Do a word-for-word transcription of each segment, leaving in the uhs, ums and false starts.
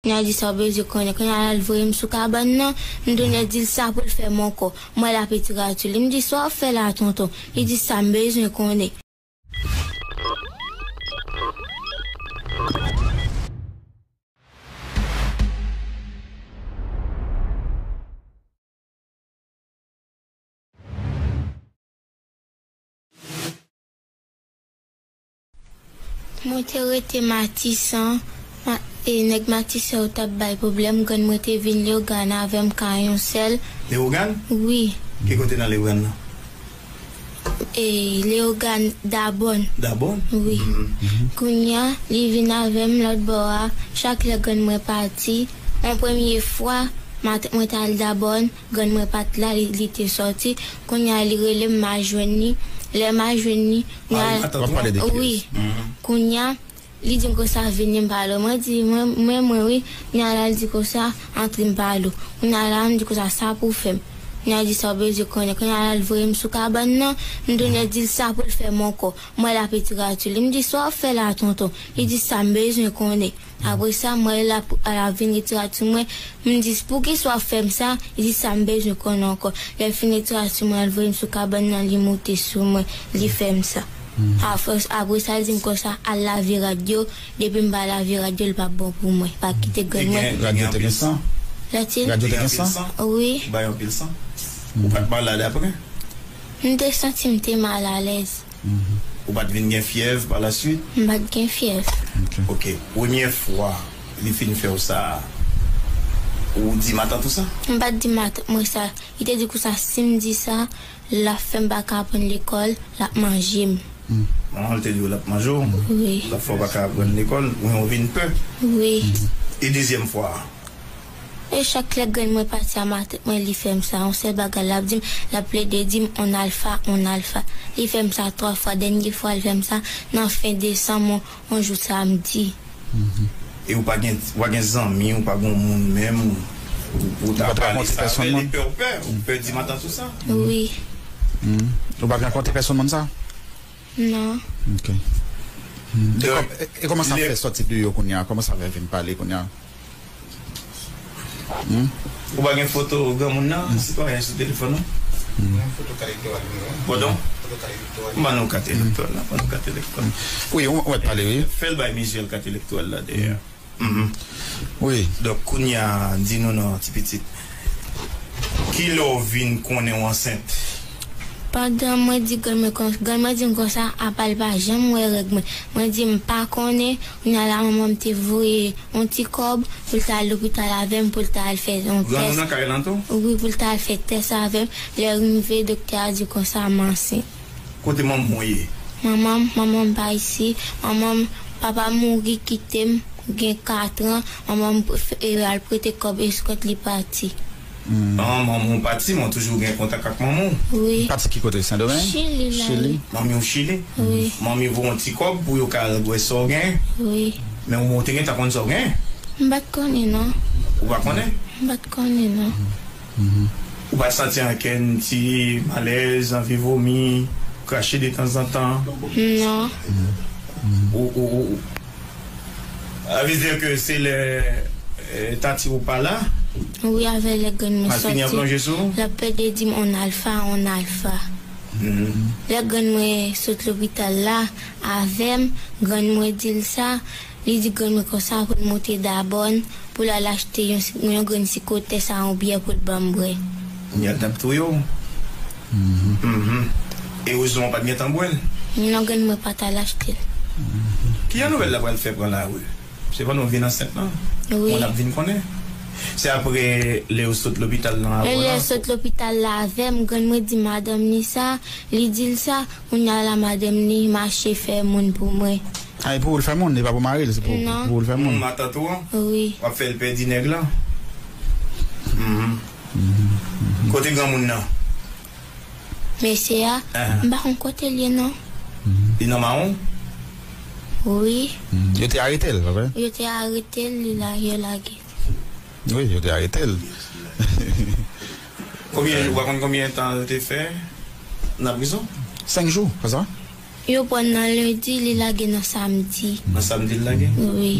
Kounye a l di sa w bezwen konnen. Kounye a l al voye m sou kabann nan, m tounen di l sa pou l fè m ankò. M wè l ap etire ti li. M di sa w ap fè la, tonton? Li di sa m bezwen konnen. Mwen te rete Matisan, ma- e nèg Matisan yo t ap bay pwoblèm, grann mwen te vin Leyogàn avè m ka yon sèl. Leyogàn? Wi. Ki kote nan Leyogàn nan? E Leyogàn Dabòn. Dabòn? Wi. Kounye a, li vin avè m lòt bò a, chak lè grann mwen pati, yon premye fwa, matant mwen t al Dabòn, grann mwen pa t la, li, li te sòti. Kounye a, li rele m, m al jwenn li. Lè m al jwenn li, kounye a, w ap pale de kiyès? Wi. Kounye a, li di m konsa, vini m pale w. Mwen di, mwen, mwen, mwen, wi. Kounye a, l al di konsa, antre m pale w. Kounye a, la, m di konsa, sa pou w fè m? Kounye a, l di sa w bezwen konnen. Kounye a, l al voye m sou kabann nan, m tounen di l sa pou l fè m ankò. M wè l ap etire ti li. M di sa w ap fè la, tonton? Li di sa m bezwen konnen. Apre sa, m wè l ap, l ap vin etire ti mwen. M di, poukisa w ap fè m sa? Li di sa m bezwen konnen ankò. Lè l fin etire ti mwen, l voye m sou kabann nan, li moute sou mwen, li fè m sa. Afòs, apre sa, l di m konsa, al lave rad yo. Depi m pa lave rad yo, li p ap bon pou mwen. Pa kite grann mwen. Rad yo te gen san? Latil? Rad yo te gen san? Wi. Ou bay anpil san? Ou pa t malad apre? M te santi m te malalèz. Ou pa t vin gen fyèv pa la swit? M pa t gen fyèv. Ok. Premye fwa li fin fè w sa, ou di matant ou sa? M pa t di matant mwen sa. Li te di konsa, si m di sa, l ap fè m pa ka aprann lekòl, l ap manje m. Manman w te di w l ap manje w? Wi. L ap fè w pa ka aprann lekòl, ou vin pè? Wi. E dezyèm fwa a? E chak lè grann mwen pati a matant mwen, li fè m sa. Yon sèl bagay l ap di m, l ap plede di m, on alfa, on alfa. Li fè m sa twa fwa. Dènye fwa, li fè m sa nan fen desanm, yon, yon jou samdi. E ou pa gen, ou pa gen zanmi, ou pa gen moun menm, ou, ou ta pale sa, men li pè w pè, ou pè di matant ou sa? Wi. Ou pa t rankontre pèsonn moun sa? Non. Ok. E, e, e kòman sa fè sòti deyò kounye a? Kòman sa fè vin pale kounye a? Ou pa gen foto granmoun nan, sitwayen, sou telefòn ou? Gen foto kat elektoral li, wi. Padon? Foto kat elektoral. M ban nou kat elektoral la, ban nou kat elektoral. Wi, ou, ou mèt pale, wi. Fè l bay Mizyèl kat elektoral la dèyè. Wi. Donk, kounye a, di nou non, ti pitit. Kilè w vin konnen w ansent? Pandan mwen di grann mwen kon-, grann mwen di m konsa, apa l pa janm wè règ mwen. Mwen di m pa konnen, kounye a la manman m te voye yon ti kòb pou l ta al lopital avè m, pou l ta al fè yon tès. Granmoun nan kay lan tou? Wi, pou l ta al fè tès avè m. Lè l rive, doktè a di konsa m ansent. Kote manman w ye? Manman m, manman m pa isi. Manman m, papa m mouri kite m, gen katran. Manman m pre-, e, al prete kòb eskòt li pati. Manman w pati, men w toujou gen kontak ak manman w? Wi. Pati ki kote? Sendomeng? Chili la. Chili? Manmi w Chili? Wi. Manmi voye yon ti kòb pou yo ka al wè sa w gen? Wi. Men ou te gentan konn sa w gen? M pa t konnen, non. Ou pa konnen? M pa t konnen, non. Ou pa t santi ankenn ti malèz, anvi vomi, krache detanzantan? Non. Ou, ou, ou, sa vle di ke se lè, eh, tati ou pa la? Wi, avè lè grann mwen sòti, l ap plede di m, on alfa, on alfa. Lè grann mwen sot lopital la avè m, grann mwen di l sa, li di grann mwen konsa pou l monte Dabòn, pou l al achte yon, yon grenn sikotès a yon byè pou l ban m bwè. Kounye a l t ap touye w. E erezman w pa t gentan bwè l. Non, grann mwen pa t al achte l. Ki jan nouvèl la pral fè pran lari? Se pandan w vin ansent lan? Wi. Moun ap vin konnen. Se apre lè yo sot lopital lan avè w lan? Lè yo sot lopital la avè m, grann mwen di madanm li sa, li di l sa, kounye a la madanm li mache fè moun pou mwen. A, e pou ou l fè moun, e pa pou mari l, se pou, pou ou l fè moun. Matant ou an? Wi. W ap fè l pèdi nèg lan? Kote granmoun nan? Mesye a, m pa konn kote l ye, non. Li nan mawon? Wi. Yo te arete l, pa vre? Yo te arete l, li la, yo lage. Wi, yo te arete l. Konbyen, ou pa konn konbyen tan l te fè nan prizon? Senk jou, pa sa? Yo pran nan lendi, li lage nan samdi. Nan samdi l lage? Wi.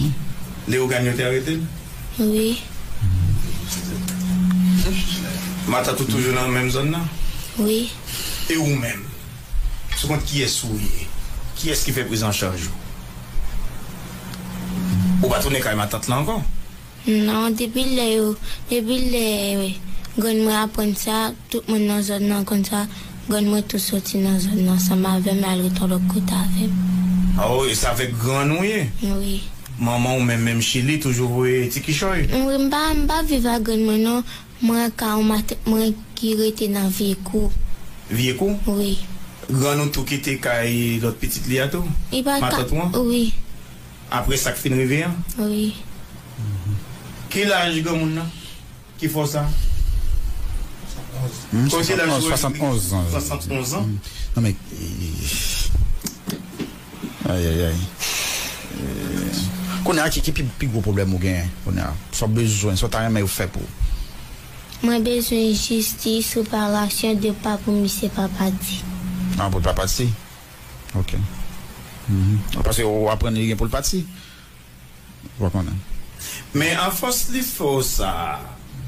Leyogàn yo te arete l? Wi. Matant ou toujou nan menm zòn nan? Wi. E ou menm? Sou kont kiyès ou ye? Kiyès ki fè prizanchaj ou? Ou pa tounen kay matant lan ankò? Non, depi lè yo, depi lè grann mwen aprann sa, tout moun nan zòn nan konn sa, grann mwen tou soti nan zòn nan ansanm avè m, al ret yon lòt kote avè m. Oh, e se avèk grann ou ye? Wi. Manman ou menm, menm Chili, toujou voye ti kichòy? Wi, m pa, m pa viv ak grann mwen non. Mwen ka yon matant mwen ki rete nan Vye Kou. Vye Kou? Wi. Grann ou tou kite kay lòt pitit li a tou? Li pa ka. Matant ou an? Wi. Apre sa k fin rive an? Wi. Ki laj granmoun nan ki fè w sa? Hmm, Kòm se laj ou swasannonz, swasannonz an. Swasannonz an. Hmm. Non, men, eh, ay, ay, ay. Eh, kounye a, ki, ki pi, pi gwo pwoblèm ou genyen kounye a? Sa w bezwen, sa w ta renmen yo fè pou ou? Mwen bezwen jistis, reparasyon de pa pou misye pa pati. Ah, pou l pa pati? Ok. Mhm. Paske ou aprann li gen pou l pati. Ou pa konnen. Men afòs li fè w sa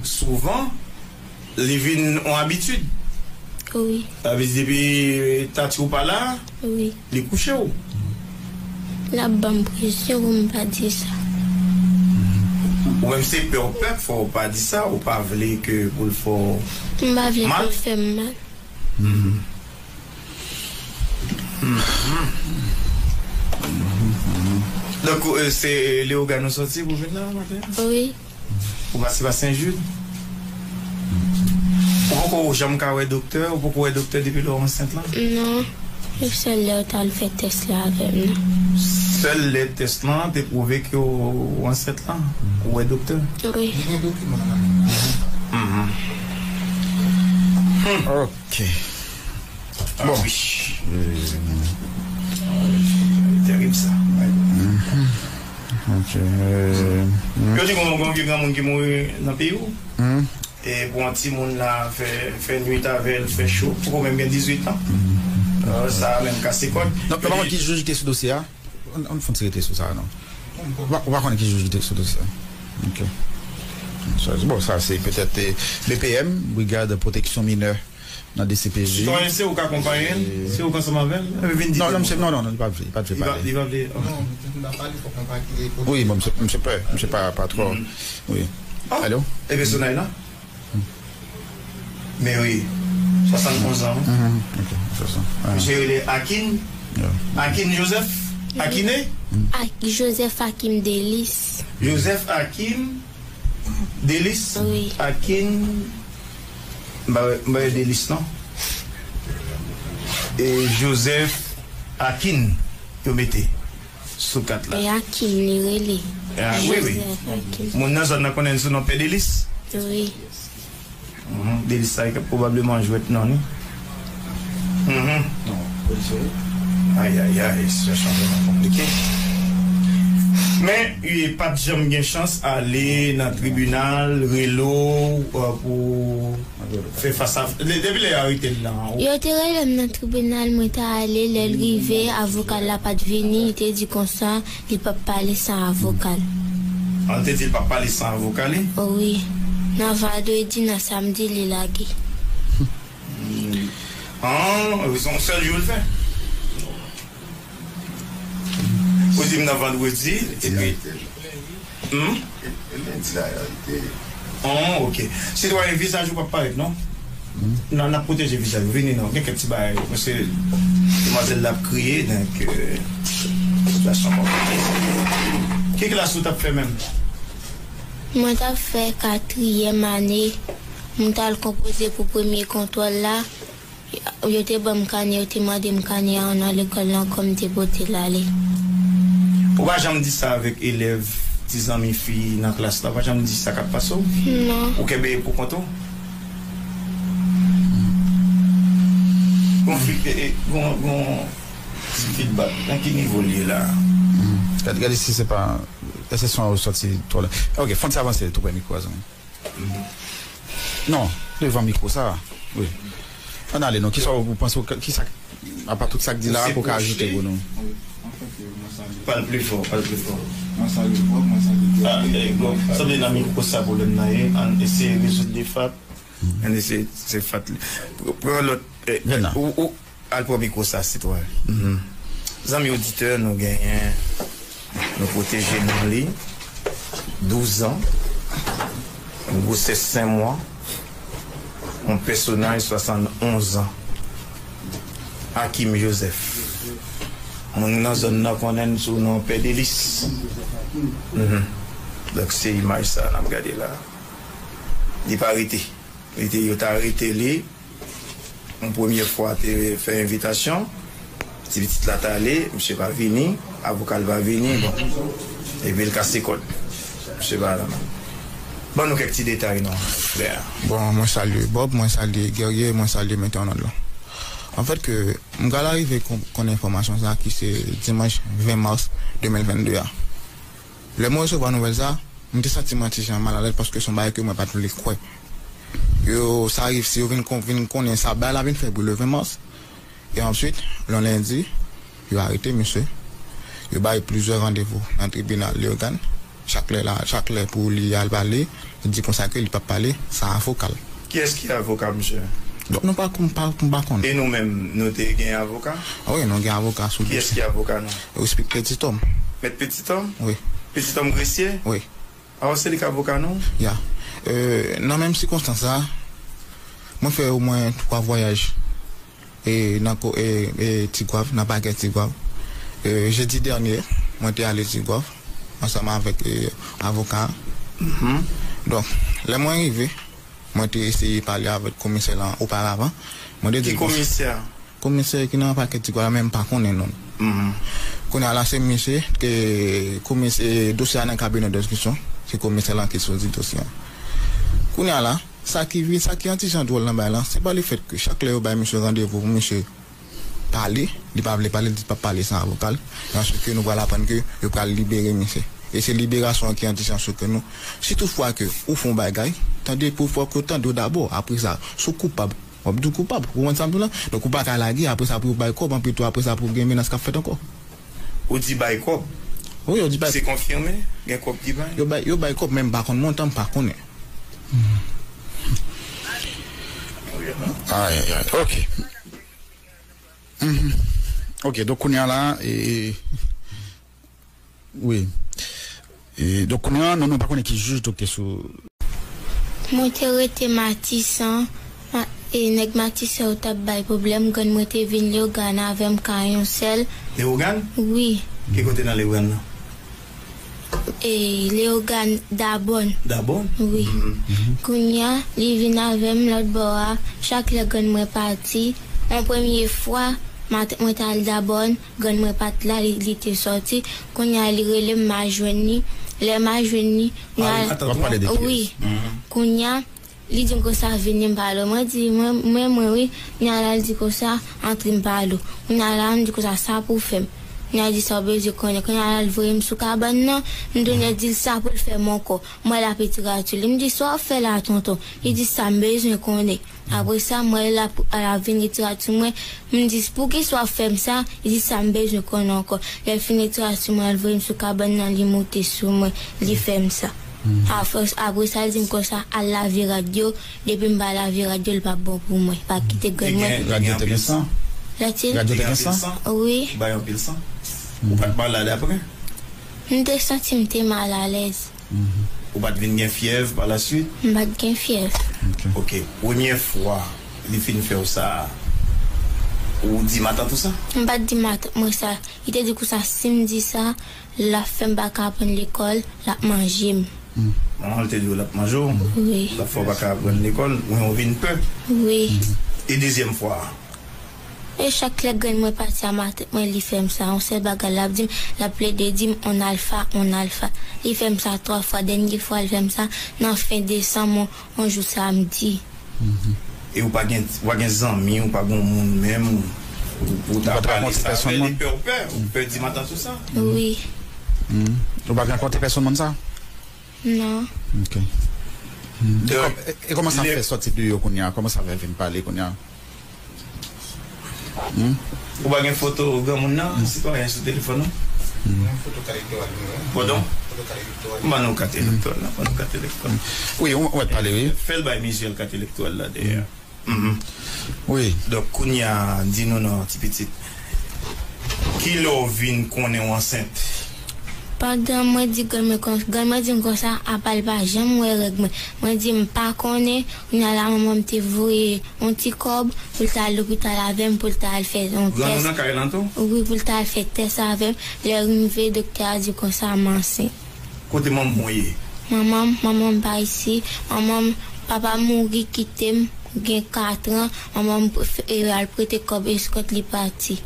souvan, li vin yon abitid. Wi. Sa vle di depi tati w pa la, wi, li kouche w. L ap ban m presyon pou m pa di sa. Ou menm se pè w pè k fè w pa di sa, ou pa vle ke pou l fè w mal? M pa vle pou l fè m mal. Mhm. Mhm. Donk, euh, se Leyogàn ou soti pou vin la maten? Wi. Ou pase pa Sen Jid? Ou poko janm ka wè doktè? Ou poko wè doktè depi lè w ansent lan? Non. Se sèl lè yo t al fè tès la avè m nan. Sèl lè tès lan te pwouve ke w ansent lan, ou wè doktè? Wi. Mhm. Hmm. Ok. Ah, bon, wi. Euh, terib sa. Mhm. Ok, euh, hmm. Yo di gon, gon vye granmoun ki mouri nan peyi w. Hmm. E pou yon timoun la fè, fè nwit avè l, fè cho, poko menm gen dizuit an. Hmm. Euh, sa a menm kase kòd. Non, nou pa konn ki jij ki te sou dosye a? Ann, ann fè yon ti rete sou sa a, non. Ou pa, ou pa konnen ki jij ki te sou dosye a? Ok. Sa, bon, sa se petèt, eh, B P M, Brigad Pwoteksyon Minè nan D C P J. Sitwayen, se ou k akonpaye l? Eh. Se ou k ansanm avè l? Epi vin di non, non, misye, non, non, non, li pa vle, li pa vle pale. Li pa vle, oh. Non, li pa pale, fòk mwen pa kite kote. Wi, bon, misye, misye pè, misye pa, pa twò. Mm. Wi. Oh, alo? E pèsonaj la? Men wi, swasannonz an, wi. Mhm, ok, se sa. Ah. Misye rele Akin. Yeah. Akin Joseph? Akine? Mm. Ak Joseph Akim Delis. Joseph Akim Delis? Wi. Akin, m pa wè, m pa wè Delis, non. E Joseph Akin, yo mete sou kat la. E Akim li rele. Ah, wi, wi. Joseph Akim. Moun nan zòn nan konnen l sou non Pè Delis? Wi. Mhm, Delis sa ki pwobableman jwèt non li. Mhm. Ay, ay, ay, sitiyasyon vrèman konplike. Men, li pa t janm gen chans ale nan tribinal, rele w, euh, pou fè fas a, de-, depi lè yo arete l lan, ou Yo te rele m nan tribinal, mwen t ale, lè l rive, avoka l la pa t vini, li te di konsa, li p ap pale san avoka l. An te di l p ap pale san avoka li? Wi. Nan vandredi, nan samdi, li lage. Hmm. An, se yon sèl jou l fè? Ou di m nan vandredi, epi Hmm? E lendi la, yo te Oh, ok. Sitwayen, vizaj ou p ap parèt, non? Hmm? Nan, n ap pwoteje vizaj ou. Vini, non. Gen kèk ti bagay, paske demwazèl la ap kriye, donk, euh, sitiyasyon konplike. Ki klas ou t ap fè menm? Mwen t ap fè katriyèm ane. Mwen t al konpoze pou premye kontwòl la. Yo te ban m kanè, yo te mande m kanè a nan lekòl lan, kòm m te pote l ale. Ou pa janm di sa avèk elèv, ti zanmi fi nan klas la? Ou pa janm di sa k ap pase w? Non. Ou kenbe pou kont ou? Gon fi-, e, e, gon, gon ti feedback. Nan ki nivo l ye la? Hmm. Gade, gade si se pa, èske son an yo sòti twò lwen. Ok, fè yon ti avanse tou prè mikwo a, zanmi. Non, devan mikwo sa. Wi. Ann ale non. Kisa ou panse, kisa, apa tout sa k di la, pou ka ajoute pou nou? Pale pli fò, pale pli fò. Mwen salye Bob, mwen salye Guerrier. Sanble nan mikwo sa pwoblèm nan ye. Ann eseye rezoud li, Fat. Ann eseye, se Fat li. Pran lòt, eh, ou, ou, al pran mikwo sa, sitwayen. Zanmi oditè, nou genyen, nou pwoteje non li. Douz an, yon gwosès senk mwa, yon pèsonaj swasannonz an, Hakim Joseph. Moun nan zòn nan konnen l sou non Pè Delis. Donk, se imaj sa n ap gade la. Li pa rete. Li te, yo ta rete li. Yon premye fwa te fè envitasyon, ti pitit la t ale, misye pa vini, avoka l pa vini, bon. Epi l kase kòd. Misye pa la. Ban nou kèk ti detay non, frè. Bon, mwen salye Bob, mwen salye Guerrier, mwen salye Metè Onod lan. Anfèt ke m pral arive kon- konn enfòmasyon sa ki se dimanch ven mas de mil vennde a. Lè mwen resevwa nouvèl sa, m te santi mwen ti jan malalèz paske se yon bagay ke mwen pa t vle kwè. Yo, sa rive, si yo vin kon- vin konnen sa, bagay la vin fè pou le ven mas. E answit, yon lendi, yo arete misye. Yo ba li plizyè randevou nan tribinal Leyogàn. Chak lè la, chak lè pou li al pale, li di konsa ke li p ap pale san avoka l. Kiyès ki avoka misye? Donk, nou pa, m pa, m pa konnen. E nou menm, nou te gen avoka? Wi, nou gen avoka sou dosye. Kiyès ki avoka nou? Respè Petit Homme. Mèt Petit Homme? Wi. Petit Homme Gressier? Wi. Awa, se li k avoka nou? Ya. Euh, nan menm sikonstans la, mwen fè omwen twa vwayaj e nan ko- e, e Tigwav, nan pakè Tigwav. E, jedi dènye, mwen te ale Tigwav ansanm avèk, e, avoka a. Donk, lè mwen rive, mwen te eseye pale avèk komisè lan oparavan. Mwen te di l konsa. Ki komisè? Komisè ki nan pakè Tigwav la, men m pa konnen non l. Kounye a la, se misye ke komisè, dosye a nan kabinè de enstriksyon. Se komisè lan ki sezi dosye a. Kounye a la, sa ki vi- sa ki yon ti jan dwòl nan bagay lan, se pa lefèt ke chak lè yo bay misye randevou pou misye pale, li pa vle pale, li di l p ap pale san avoka l. E answit ke nou pral aprann ke yo pral libere misye. E se liberasyon an ki yon ti jan choke nou. Si toutfwa ke ou fè yon bagay, tande pou fòk yo tande w dabò. Apre sa, si w koupab, w ap di w koupab. Ou konprann sa m di w la? Donk ou pa ka lage, apre sa pou yo bay kòb, anpi tou apre sa pou gen menas k ap fèt ankò. Ou di bay kòb? Wi, yo di bay. Se konfime? Gen kòb ki bay? Yo bay, yo bay kòb, men m pa konn montan, m pa konnen. Ay, ay, ay. Ok. Mhm. Ok, donk kounye a la, e, wi. E, donk kounye a, nou, nou pa konnen ki jij donk te sou. Mwen te rete Matisan, ma- e nèg Matisan yo t ap bay pwoblèm, grann mwen te vin Leyogàn avè m ka yon sèl. Leyogàn? Wi. Ki kote nan Leyogàn nan? E, Leyogàn Dabòn. Dabòn? Wi. Kounye a, li vin avè m lòt bò a, chak lè grann mwen pati, yon premye fwa, matant mwen t al Dabòn, grann mwen pa t la, li, li te sòti. Kounye a, li rele m, m al jwenn li. Lè m al jwenn li, kounye a, w ap pale de ki wi. Kounye a, li di m konsa, vini m pale w. Mwen di, mwen, mwen, mwen, wi. Kounye a la, li di konsa, antre m pale w. Kounye a la, m di konsa, sa pou w fè m? Kounye a, li di sa w bezwen konnen. Kounye a la, l voye m sou kabann nan. M tounen di l sa pou l fè m ankò. M wè l ap etire atye li. M di, sa w ap fè la, tonton? Li di, sa m bezwen konnen. Apre sa, m wè l ap, l ap vin etire atye mwen. M di, poukisa w ap fè m sa? Li di, sa m bezwen konnen ankò. Lè l fin etire atye mwen, l voye m sou kabann nan, li moute sou mwen, li fè m sa. Afòs, apre sa, l di m konsa, al lave rad yo. Depi m pa lave rad yo, l p ap bon pou mwen. Pa kite grann mwen. Rad yo te gen san? Rad yo te gen san? Wi. Ou bay anpil san? Ou pa t malad apre? M te santi m te malalèz. Ou pa t vin gen fyèv pa la swit? M pa t gen fyèv. Ok. Premye fwa li fin fè w sa, ou di matant ou sa? M pa t di matant mwen sa. Li te di konsa, si m di sa, l ap fè m pa ka aprann lekòl, l ap manje m. Manman w te di w l ap manje w? Wi. L ap fè w pa ka aprann lekòl, ou menm ou vin pè? Wi. E dezyèm fwa a? E chak lè grann mwen pati a matant mwen, li fè m sa. Yon sèl bagay l ap di m, l ap plede di m, on alfa, on alfa. Li fè m sa twa fwa. Dènye fwa l fè m sa, nan fen desanm, yon, yon jou samdi. E ou pa gen, ou pa gen zanmi, ou pa gen moun menm, ou, ou ta pale sa avè li, pè ou pè, ou pè di matant ou sa? Wi. Ou pa rankontre pèsonn moun sa? Non. Ok. E kòm- e, e kòman sa fè sòti deyò kounye a? Kòman sa fè vin pale kounye a? Ou pa gen foto granmoun nan, sitwayen, sou telefòn ou? Pardon? Ban nou kat elektoral la, ban nou kat elektoral. Wi, ou mèt pale, wi. Fè l bay Mizyèl kat elektoral la dèyè. Mhm. Wi. Donk, kounye a, di nou non, ti pitit. Kilè w vin konnen w ansent? Pandan mwen di grann mwen kon-, grann mwen di m konsa, apa l pa janm wè règ mwen. Mwen di m pa konnen, kounye a la manman m te voye yon ti kòb pou l ta al lopital avè m, pou l ta al fè yon tès. Grann ou nan kay lan tou? Wi, pou l ta al fè tès avè m. Lè l rive, doktè a di konsa m ansent. Kote manman w ye? Manman m, manman m pa isi. Manman m, papa m mouri kite m gen kat an. Manman m prefere al prete kòb eskòt li pati.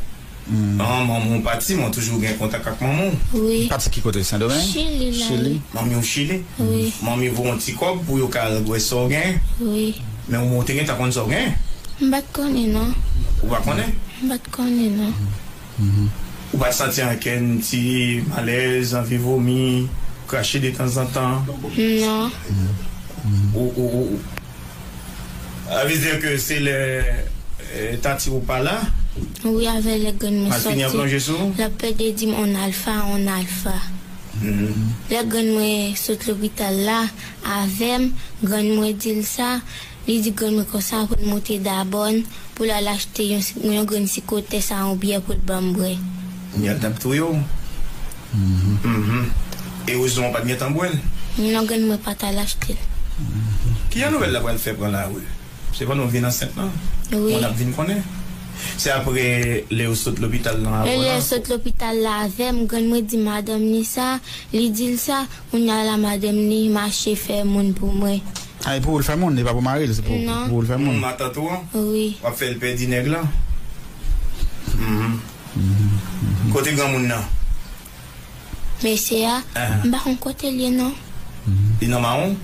Ah, manman w pati, men w toujou gen kontak ak manman w? Wi. Pati ki kote? Sendomeng? Chili la. Chili? Manmi w Chili? Wi. Manmi voye yon ti kòb pou yo ka al wè sa w gen? Wi. Men ou, ou te gentan konn sa w gen? M pa t konnen non. Ou pa konnen? M pa t konnen non. Ou pa t santi ankenn ti malèz, anvi vomi, krache detanzantan? Non. Ou, ou, ou, ou. Sa vle di ke se lè, eh, tati ou pa la? Wi, avè lè grann mwen sòti. Mal fini an plonje sou ou? L ap pede di m on alfa, on alfa. Lè grann mwen sot lopital la avè m, grann mwen di l sa, li di grann mwen konsa pou l monte Dabòn, pou l al achte yon, yon grenn sikotès a yon byè pou l ban m bwè. Kounye a l t ap touye w. Mhm. Erezman w pa t gentan bwè l. Non, grann mwen pa t al achte l. Ki jan nouvèl la pral fè pran lari? Se pandan w vin ansent lan? Wi. Moun ap vin konnen? Se apre lè yo sot lopital lan avè w la? Lè yo sot lopital la avè m, grann mwen di madanm li sa, li di l sa, kounye a la madanm li mache fè moun pou mwen. A, e pou ou l fè moun, e pa pou mari l, se pou, non, pou ou l fè moun. Matant ou an? Wi. W ap fè l pèdi nèg lan? Mhm. Kote granmoun nan? Mesye a, m pa konn kote l ye non. Li nan mawon?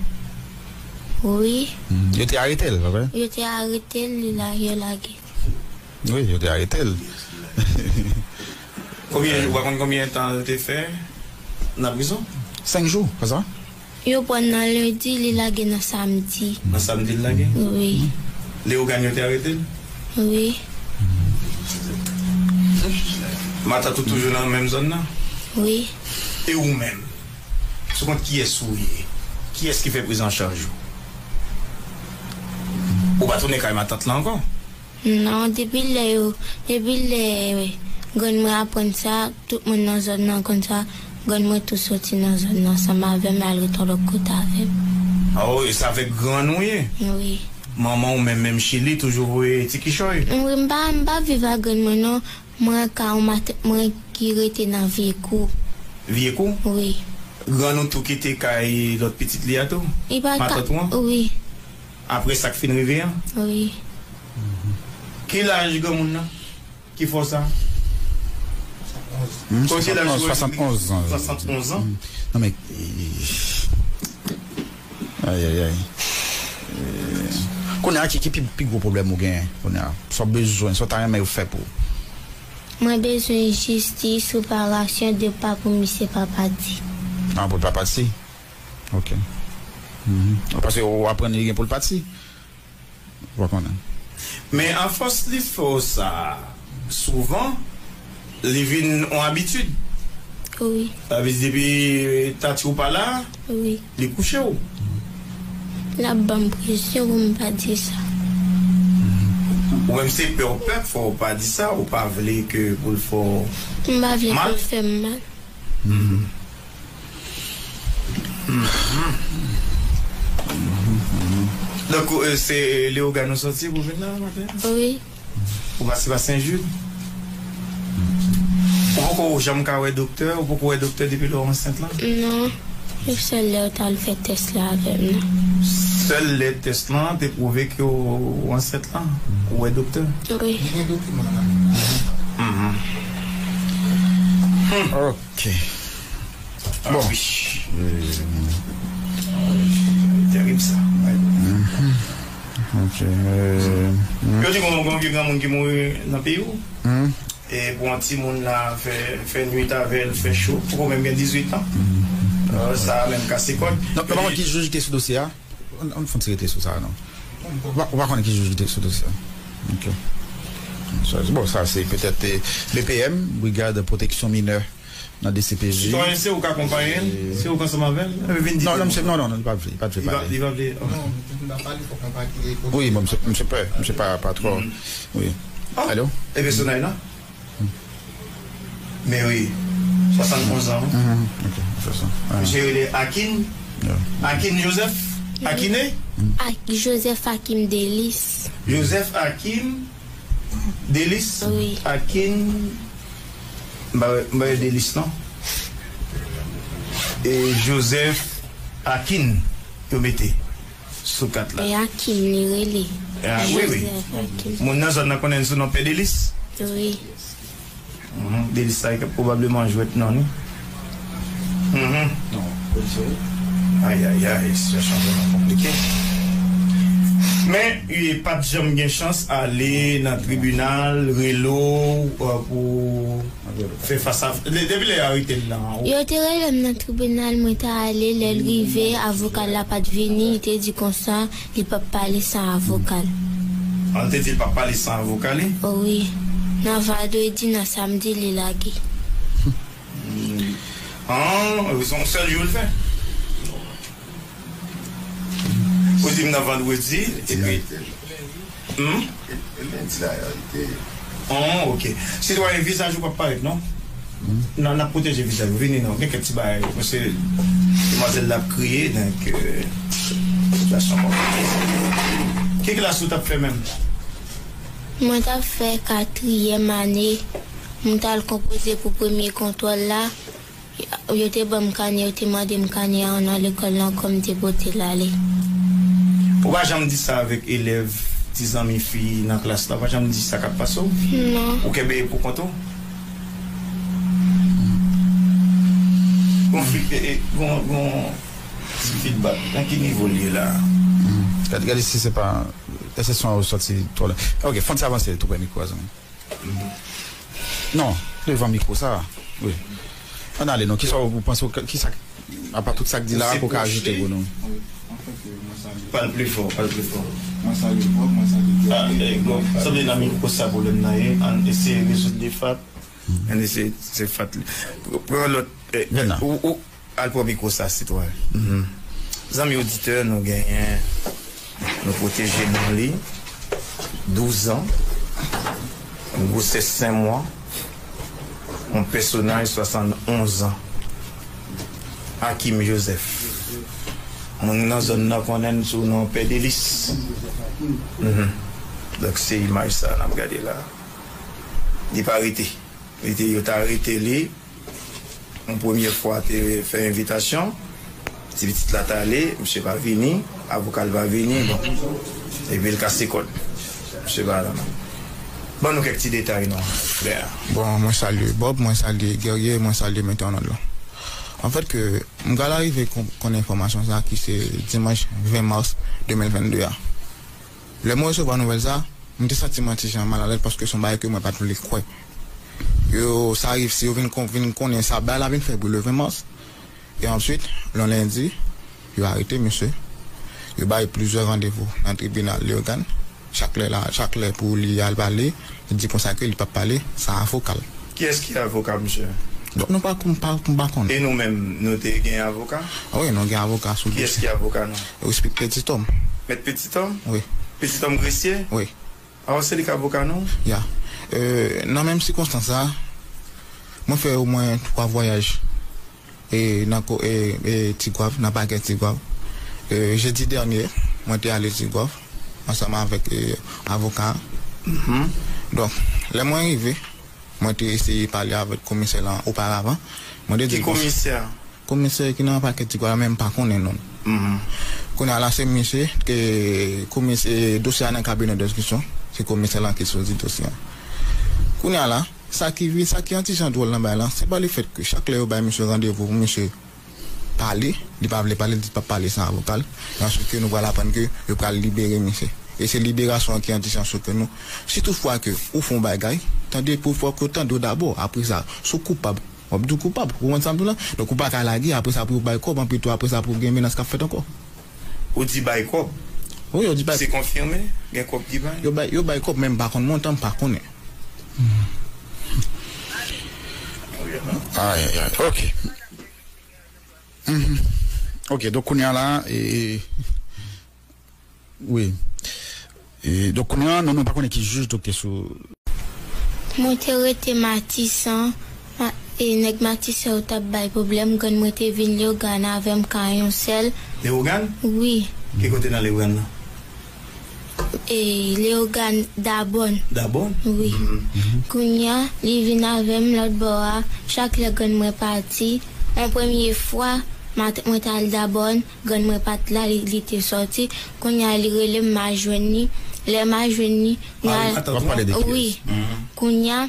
Wi. Yo te arete l, pa vre? Yo te arete l, li la, yo lage. Wi, yo te arete l. Konbyen, ou pa konn konbyen tan l te fè nan prizon? Senk jou, pa sa? Yo pran nan lendi, li lage nan samdi. Nan samdi l lage? Wi. Leogàn yo te arete l? Wi. Matant ou toujou nan menm zòn nan? Wi. E ou menm? Sou kont kiyès ou ye? Kiyès ki fè prizanchaj ou? Ou pa tounen kay matant lan ankò? Non, depi lè yo, depi lè grann mwen aprann sa, tout moun nan zòn nan konn sa, grann mwen tou soti nan zòn nan ansanm avè m, l al ret yon lòt kote avè m. Oh, e se avèk grann ou ye? Wi. Manman ou menm, menm Chili, toujou voye ti kichòy? Wi, m pa, m pa viv ak grann mwen non. Mwen ka yon matant mwen ki rete nan Vye Kou. Vye Kou? Wi. Grann ou tou kite kay lòt pitit li a tou? Li pa ka, matant ou an? Wi. Apre sa k fin rive an? Wi. Ki laj granmoun nan ki fè w sa? Hmm, swasantonz, swasantonz an. Swasantonz an? Hmm. Non, men, ayayay. Eh, kounye a, ki, ki pi, pi gwo pwoblèm ou genyen kounye a? Sa w bezwen, sa w ta renmen yo fè pou ou? Mwen bezwen jistis, reparasyon de pa pou misye pa pati. Ah, pou l pa pati? Ok. Mhm. Paske ou aprann li gen pou l pati. Ou pa konnen. Men afòs li fè w sa souvan, li vin yon abitid. Wi. Sa vle di depi tati w pa la, wi, li kouche w. L ap ban m presyon pou m pa di sa. Ou menm se pè w pè k fè w pa di sa, ou pa vle ke pou l fè w mal? M pa vle pou l fè m mal. Mhm. Mhm. Donk, euh, se Leyogàn ou soti pou vin la maten? Wi. Ou pase pa Sen Jid? Ou poko janm ka wè doktè? Ou poko wè doktè depi lè w ansent lan? Non. Se sèl lè yo t al fè tès la avè m nan. Sèl lè tès lan te pwouve ke w ansent lan, ou wè doktè? Wi. Li gen dokiman la. Mhm. Hmm. Ok. Bon. Ah wi. Terib sa. Mhm. Ok. Euh, hmm. Yo di gon, gon vye granmoun ki mouri nan peyi w. Hmm. E pou yon timoun la fè, fè nwit avè l, fè cho, poko menm gen dizuit an. Euh, sa a menm kase kòd. Non, non, pa konn ki jij ki te sou dosye a? Ann, ann fè yon ti rete sou sa a, non. Ou pa, ou pa konnen ki jij ki te sou dosye a? Ok. Sa, bon, sa se petèt, eh, B P M, Brigad Pwoteksyon Minè. nan D C P J. Sitwayen, se ou k akonpaye l? Se ou k ansanm avè l? Epi vin di non, non, misye, non, non, non, li pa vle, li pa vle pale. Li pa vle. Non, misye pa pale, fòk mwen pa kite kote. Wi, bon, misye, misye pè, misye pa, pa twò. Wi. Alo? E pèsonaj la? Men wi, swasann onz an, wi. Mhm, ok, fè sa. Ah. Misye rele Akin. Yeah. Akin Joseph? Akine? Ak Joseph Akim Delis. Joseph Akim Delis? Wi. Akin, m pa wè, m pa wè Delis, non. E Joseph Akin, yo mete sou kat la. E Akim li rele. Ah, wi, wi. Joseph Akim. Moun nan zòn nan konnen l sou non Pè Delis? Wi. Mhm, Delis sa ki pwobableman jwèt non li. Mhm. Ayayay, sitiyasyon vrèman konplike. Men, e, pa t janm gen chans ale nan tribinal, rele w, e, pou fè fas a, de-, depi lè yo arete l lan, ou Yo te rele m nan tribinal, mwen t ale, lè l rive, avoka l la pa t vini, li te di konsa, li p ap pale san avoka l. An te di l p ap pale san avoka li? O wi. Nan vandredi, nan samdi, li lage. Hmm. An, se yon sèl jou l fè? Ou di m nan vandredi, epi Hmm? E, e lendi la, yo arete yo. Oh, ok. Sitwayen, vizaj ou p ap parèt, non? Hmm? N a, n ap pwoteje vizaj ou. Vini non, gen kèk ti bagay, paske demwazèl la ap kriye, donk, euh, sitiyasyon konplike. Ki klas ou t ap fè menm? Mwen t ap fè katriyèm ane. Mwen t al konpoze pou premye kontwòl la. Yo te ban m kanè, yo te mande m kanè a nan lekòl lan, kòm m te pote l ale. Ou pa janm di sa avèk elèv, ti zanmi fi nan klas la, ou pa janm di sa k ap pase w? Non. Ou kenbe pou kont ou? Gon fi-, e, e, gon, gon ti feedback. Nan ki nivo l ye la? Hmm. Gade, gade si se pa, èske son an yo soti twò lwen. Ok, fò n ti avanse tou prè mikwo a, zanmi. Non, devan mikwo sa. Wi. Ann ale non, kisa w panse, kisa, apa tout sa k di la, ke w ka ajoute pou nou? Pale pli fò, pale pli fò. Mwen salye Bob, mwen salye Guerrier. Ah, eh, bon, sanble nan mikwo sa pwoblèm nan ye. Ann eseye rezoud li, Fat. Ann eseye, se Fat li. Pran lòt, eh, ou, ou, Al pran mikwo sa, sitwayen. Mhm. Zanmi oditè, nou genyen, nou pwoteje non li, douz an, yon gwosès senk mwa, yon pèsonaj swasannonz an, Akim Joseph. Moun nan zòn nan konnen l sou non Pè Delis. Mhm. Donk, se imaj sa n ap gade la. Li pa rete. Li te, yo t arete li. Yon premye fwa te fè envitasyon, ti pitit la t ale, misye pa vini, avoka l pa vini, bon. Epi l kase kòd. Misye pa la non. Ban nou kèk ti detay non, frè. Bon, mwen salye Bob, mwen salye Guerrier, mwen salye Mèt Arnold lan. Anfèt ke m pral arive kon-, konn enfòmasyon sa ki se dimanch ven mas de mil vennde a. Lè mwen resevwa nouvèl sa, m te santi mwen ti jan malalèz paske se yon bagay ke mwen pa t vle kwè. Yo, sa rive, si yo vin kon-, vin konnen sa, bagay la vin fè bri le ven mas. E answit, le lendi, yo arete misye. Yo ba li plizyè randevou nan tribinal Leyogàn. Chak lè la, chak lè pou li al pale, li di konsa ke li p ap pale san avoka l. Kiyès ki avoka misye? Donk, nou pa, m pa, m pa konnen. E nou menm, nou te gen avoka? A wi, nou gen avoka sou dosye. Kiyès ki avoka nou? Respect Petit Homme. Mèt Petit Homme? Wi. Petit Homme Gressier? Wi. Alò, se li k avoka nou? Ya. Euh, nan menm sikonstans sa, mwen fè omwen twa vwayaj. E nan ko-, e, e Tigwav, nan pakè Tigwav. E jedi dènye, mwen te ale Tigwav ansanm avèk, e, avoka a. Mhm. Donk, lè mwen rive, mwen te eseye pale avèk komisè lan oparavan. Mwen te di... Ki komisè? Komisè ki nan pakè Tigwav la, men m pa konnen non l. Mhm. Kounye a la, se misye ke komisè, dosye a nan kabinè denstriksyon, se komisè lan ki sezi dosye a. Kounye a la, sa ki vi-, sa ki yon ti jan dwòl nan bagay lan, se pa lefèt ke chak lè yo bay misye randevou pou misye pale, li pa vle pale, li di l p ap pale san avoka l, e answit ke nou pral aprann ke yo pral libere misye. E se liberasyon an ki yon ti jan choke nou. Si toutfwa ke ou fè yon bagay, tande pou fòk yo tande w dabò, apre sa, si w koupab, w ap di w koupab, ou konprann sa m di w la? Donk ou pa ka lage, apre sa pou yo bay kòb, anpi tou apre sa pou gen menas k ap fèt ankò. Ou di bay kòb? Wi, yo di bay. Se konfime? Gen kòb ki bay? Yo bay, yo bay kòb, men m pa konn montan, m pa konnen. Ay, ay, ay. Ok. Mhm. Ok, donk kounye a la, e, wi. E, donk kounye a, nou, nou pa konnen ki jij donk te sou. Mwen te rete Matisan, ma, e, nèg Matisan yo t ap bay pwoblèm, grann mwen te vin Leyogàn avè m ka yon sèl. Leyogàn? Wi. Ki kote nan Leyogàn nan? E, Leyogàn Dabòn. Dabòn? Wi. Mhm. Kounye a, li vin avè m lòt bò a, chak lè grann mwen pati, yon premye fwa, matant mwen t al Dabòn, grann mwen pa t la, li, li te sòti. Kounye a, li rele m, m al jwenn li. Lè m al jwenn li, kounye a, w ap pale de kiyès? Wi. Mhm. Kounye a,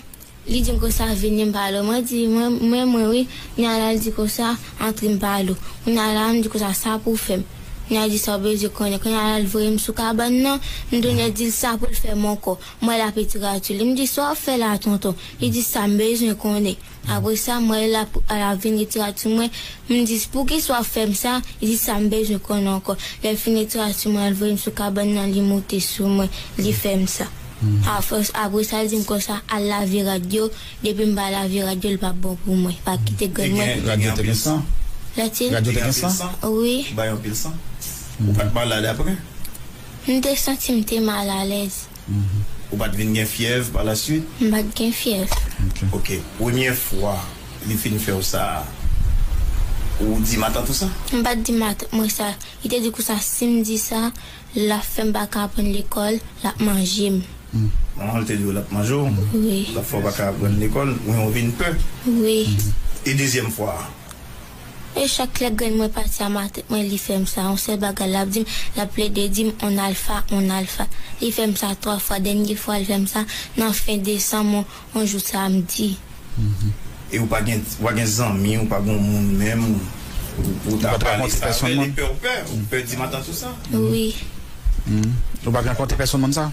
li di m konsa, "Vini, m pale w." Mwen di, "Mwen, mwen, mwen, wi." Kounye a la, li di konsa, "Antre, m pale w." Kounye a la, m di konsa, "Sa pou w fè m?" Kounye a, li di, "Sa w bezwen konnen?" Kounye a la, li voye m sou kabann nan, m tounen di l sa pou l fè m ankò. Mwen, l ap etire atouye. M di, "Sa w ap fè la, tonton?" Li di, "Sa m bezwen konnen." Apre sa, mwen, l ap, l ap vin etire atouye mwen. M di, "Poukisa w ap fè m sa?" Li di, "Sa m bezwen konnen ankò?" Lè l fin etire atouye mwen, l voye m sou kabann nan, li moute sou mwen, li fè m sa. Afòs, apre sa, li di m konsa, "Al lave rad yo, depi m pa lave rad yo, li p ap bon pou mwen. Pa kite grann mwen." Radyo te gen san? Radyo te gen san? Wi. Ou bay anpil san? Ou pa t malad apre? M te santi m te malalèz. Mhm. Ou pa t vin gen fyèv pa la swit? M pa t gen fyèv. Ok. Ok. Premye fwa li fin fè w sa, ou di matant ou sa? M pa t di matant mwen sa. Li te di konsa, si m di sa, l ap fè m pa ka aprann lekòl, l ap manje m. Hmm. Manman w te di w l ap manje w? Wi. L ap fè w pa ka aprann lekòl, men w vin pè? Wi. E dezyèm fwa a? E chak lè grann mwen pati a matant mwen, li fè m sa. Yon sèl bagay l ap di m, l ap plede di m, "On alfa, on alfa." Li fè m sa twa fwa. Dènye fwa, li fè m sa nan fen desanm, yon, yon jou samdi. Mhm. E ou pa gen, ou pa gen zanmi, ou pa gen moun menm, ou, ou ta pale sa avè l, epi ou pè, ou pè di matant ou sa? Wi. Mhm. Ou pa gen konte pèsonn moun sa?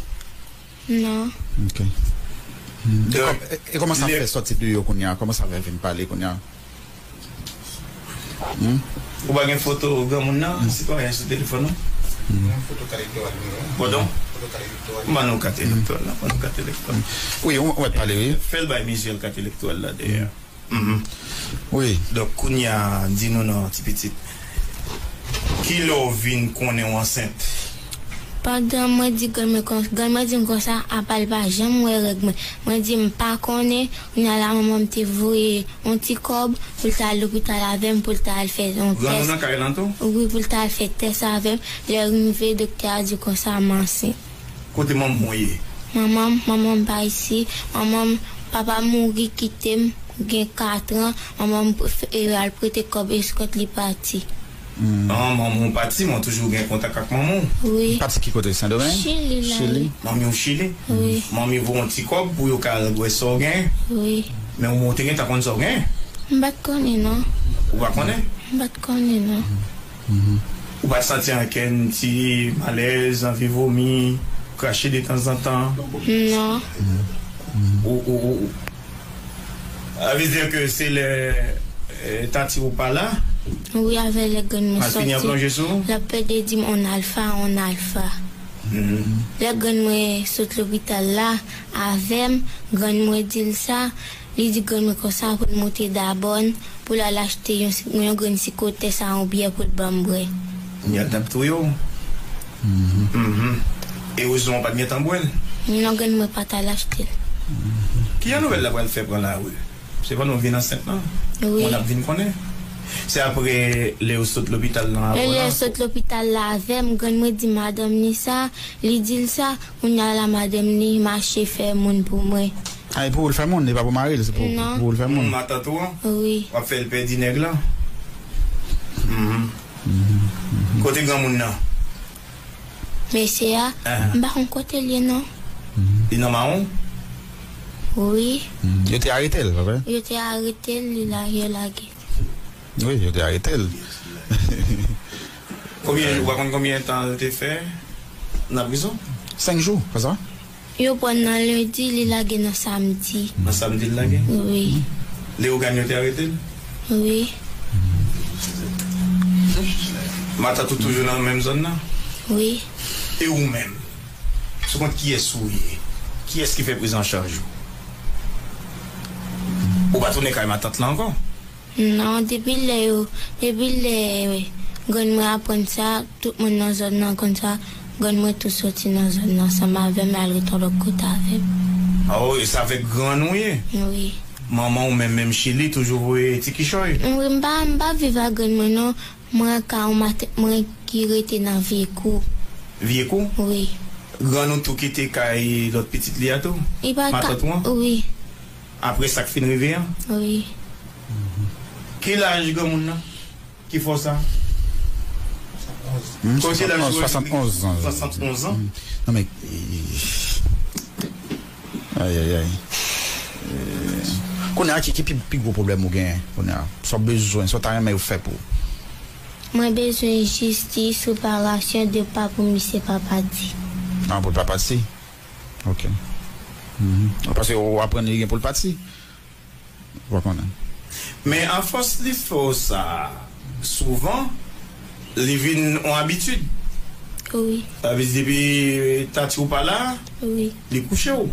Non. Ok. Mhm. E kòm-, e, e kòman sa fè sòti deyò kounye a? Kòman sa fè vin pale kounye a? Hmm? Ou pa gen foto granmoun nan, sitwayen, sou telefòn ou? Hmm. Gen foto kat elektoral mwen, wi. Padon? Foto kat elektoral. M ban nou kat elektoral la, ban nou kat elektoral. Wi, ou, ou mèt pale, wi. Fè l bay Mizyèl kat elektoral la dèyè. Mhm. Wi. Donk, kounye a, di nou non, ti pitit. Kilè w vin konnen w ansent? Pandan mwen di grann mwen kon-, grann mwen di m konsa, apa l pa janm wè règ mwen. Mwen di m pa konnen, kounye a la manman m te voye yon ti kòb pou l ta al lopital avè m, pou l ta al fè yon tès. Granmoun nan kay lan tou? Wi, pou l ta al fè tès avè m. Lè l rive, doktè a di konsa m ansent. Kote manman w ye? Manman m, manman m pa isi. Manman m, papa m mouri kite m, gen katran. Manman m pre-, e, al prete kòb eskòt li pati. Hmm. An, manman w pati, men w toujou gen kontak ak manman w? Wi. Pati ki kote? Sendomeng? Chili la. Chili? Manmi w Chili? Wi. Manmi voye yon ti kòb pou yo ka al wè sa w gen? Wi. Men ou te gentan konn sa w gen? M pa t konnen, non. Ou pa konnen? M pa t konnen, non. Mhm. Ou pa t santi ankenn ti malèz, anvi vomi, krache detanzantan? Non. Mhm. Ou, ou, ou, Sa vle di ke se lè, eh, tati ou pa la? Wi, avè lè grann mwen sòti, l ap plede di m, "On alfa, on alfa." Mhm. Lè grann mwen sot lopital la avè m, grann mwen di l sa, li di grann mwen konsa pou l monte Dabòn, pou l al achte yon, yon grenn sikotès a yon byè pou l ban m bwè. Kounye a l t ap touye w. Mhm. Mhm. Erezman w pa t gentan bwè l. Non, grann mwen pa t al achte l. Ki jan nouvèl la pral fè pran lari? Se pandan w vin ansent lan? Wi. Moun ap vin konnen. Se apre lè yo sot lopital lan avè w lan? Lè yo sot lopital la avè m, grann mwen di madanm li sa, li di l sa, kounye a la madanm li mache fè moun pou mwen. A, e pou ou l fè moun, e pa pou mari l, se pou, non, pou ou l fè moun. Matant ou an? Wi. W ap fè l pèdi nèg lan? Mhm. Kote granmoun nan? Mesye a, ah, m pa konn kote l ye, non. Mhm. Li nan mawon? Wi. Mhm. Yo te arete l, pa vre? Yo te arete l, li la, yo lage. Wi, yo te arete l. Konbyen, ou pa konn konbyen tan l te fè nan prizon? Senk jou, pa sa? Yo pran nan lendi, li lage nan samdi. Nan samdi l lage? Wi. Leyogàn yo te arete l? Wi. Matant ou toujou nan menm zòn nan? Wi. E ou menm? Sou kont kiyès ou ye? Kiyès ki fè prizanchaj ou? Ou pa tounen kay matant lan ankò? Non, depi lè yo, depi lè grann mwen aprann sa, tout moun nan zòn nan konn sa, grann mwen tou soti nan zòn nan ansanm avè m, al ret yon lòt kote avè m. Oh, e se avèk grann ou ye? Wi. Manman ou menm, menm Chili, toujou voye ti kichòy? Wi, m pa, m pa viv ak grann mwen non. Mwen ka yon matant mwen ki rete nan Vye Kou. Vye Kou? Wi. Grann ou tou kite kay lòt pitit li a tou? Li pa ka, matant ou an? Wi. Apre sa k fin rive an? Wi. Ki laj granmoun nan ki fè w sa? Hmm, Kote laj ou? Swasannonz an. Swasannonz an? Hmm. Non, men, eh, ay, ay, ay. Eh, kounye a, ki, ki pi, pi gwo pwoblèm ou genyen kounye a? Sa w bezwen, sa w ta renmen yo fè pou ou? Mwen bezwen jistis, reparasyon de pa pou misye pa pati. Ah, pou l pa pati? Ok. Mhm. Paske ou aprann li gen pou l pati? Ou pa konnen. Men afòs li fè w sa souvan, li vin yon abitid. Wi. Sa vle di depi tati w pa la, wi, li kouche w.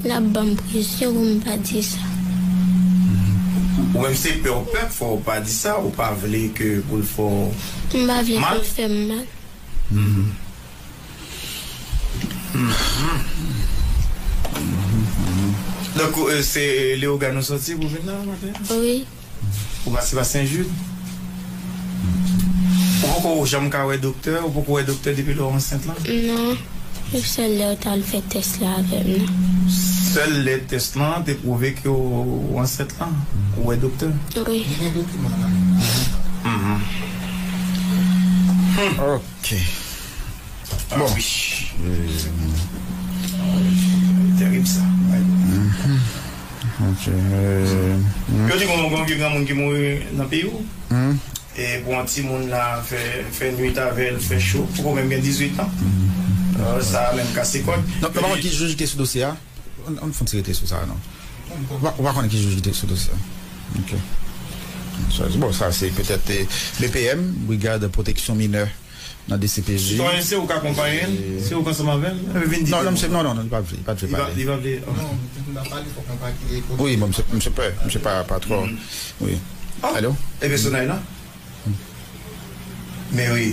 L ap ban m presyon pou m pa di sa. Ou menm se pè w pè k fè w pa di sa, ou pa vle ke pou l fè w mal? M pa vle pou l fè m mal. Mhm. Mhm. Donk, euh, se Leyogàn ou soti pou vin la maten? Wi. Ou pase pa Sen Jid? Ou poko janm ka wè doktè? Ou poko wè doktè depi lè w ansent lan? Non. Sèl lè yo t al fè tès la avè m nan. Sèl lè tès lan te pwouve ke w ansent lan, ou wè doktè? Wi. Li gen dokiman la. Mhm. Hmm. Ok. Ah, bon, wi. Euh, terib sa. Mhm. Ok. Euh, hmm. Yo di gon, gon vye granmoun ki mouri nan peyi w. Hmm. E pou yon timoun la fè, fè nwit avè l, fè cho, poko menm gen dizuit an. Hmm. Euh, sa a menm kase kòd. Non, nou pa konn ki jij ki te sou dosye a? Ann, ann fè yon ti rete sou sa a, non. Ou pa, ou pa konnen ki jij ki te sou dosye a? Ok. Bon, sa se petèt, eh, B P M, Brigad Pwoteksyon Minè nan D C P J. Sitwayen, se ou k akonpaye l? Se ou k ansanm avè l? Epi vin di non, non, misye, non, non, non, li pa vle, li pa vle pale. Li pa vle, oh. Non, pou n ta pale, fòk nou pa kite kote. Wi, bon, misye, misye pè, misye pa, pa twò. Wi. Oh, alo? Epi sonay la? Men wi,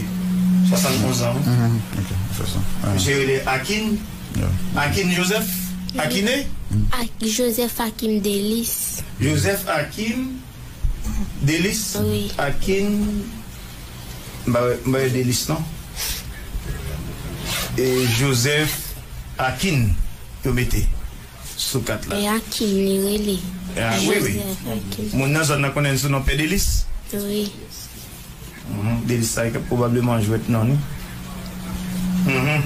swasannonz an, wi. Mhm, ok, fè sa. Ah. Misye rele Akin. Yeah. Akin Joseph? Akine? Ak Joseph Akim Delis. Joseph Akim Delis? Wi. Akin, m pa wè, m pa wè Delis, non. E Joseph Akin, yo mete sou kat la. E Akim li rele. Ah, wi, wi. Joseph Akim. Moun nan zòn nan konnen l sou non Pè Delis? Wi. Mhm. Delis sa e pwobableman jwèt non li. Mhm.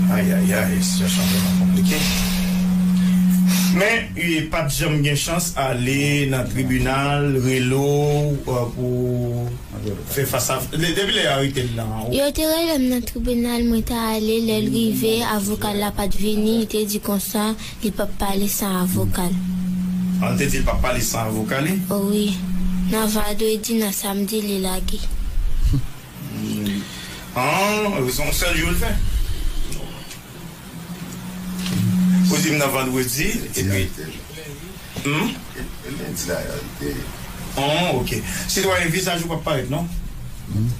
Ay, ay, ay, sitiyasyon vrèman konplike. Men, li pa t janm gen chans ale nan tribinal, rele w, euh, pou fè fas a, de-, depi lè yo arete l lan. Yo te rele m nan tribinal, mwen te ale, lè l rive, avoka l la pa t vini, li te di konsa, li p ap pale san avoka l. An, l te di l p ap pale san avoka li? O wi. Nan vandredi, nan samdi, li lage. Hmm. An, se yon sèl jou l fè? Ou di m nan vandredi, epi... Hmm? Lendi la, lendi. Oh, ok. Sitwayen, vizaj ou p ap parèt, non?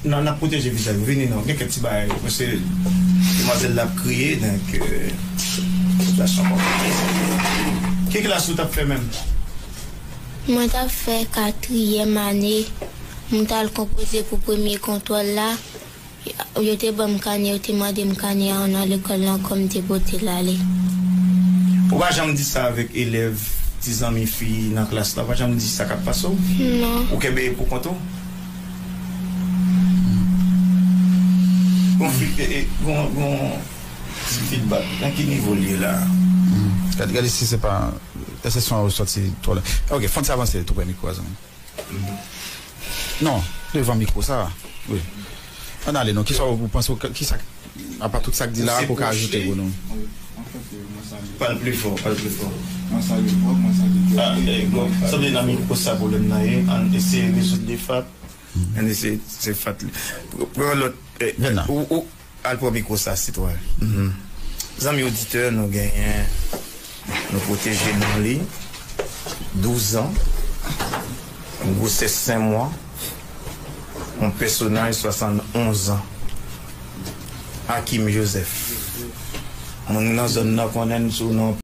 Nan, n ap pwoteje vizaj ou. Vini, non. Gen kèk ti bagay, paske demwazèl la ap kriye, donk, euh, sitiyasyon konplike. Ki klas ou t ap fè menm? Mwen t ap fè katriyèm ane. Mwen t al konpoze pou premye kontwòl la. Yo te ban m kanè, yo te mande m kanè a nan lekòl lan, kòm m te pote l ale. Ou pa janm di sa avèk elèv, ti zanmi fi nan klas la, ou pa janm di sa k ap pase w? Non. Ou kenbe pou kont ou? Gon fi-, e, e, gon, gon ti feedback. Nan ki nivo l ye la? Hmm. Gade, gade si se pa, èske son an yo sòti twò lwen. Ok, fè yon ti avanse tou prè mikwo a, zanmi. Non, devan mikwo sa. Wi. Ann ale non. Kisa w panse, w, kisa, apa tout sa k di la, ke w ka ajoute pou nou? Pale pli fò, pale pli fò. Mwen salye w, mwen salye w. Ah, eh, bon, sanble nan mikwo sa pwoblèm nan ye. Ann eseye rezoud li, Fat. Ann eseye, se Fat li. Pran lòt, eh, ou, ou, al pran mikwo sa, sitwayen. Mhm. Zanmi oditè, nou genyen Nou pwoteje non li, douz an, yon gwosès senk mwa, yon pèsonaj swasannonz an, Hakim Joseph. Moun nan zòn nan konnen l sou non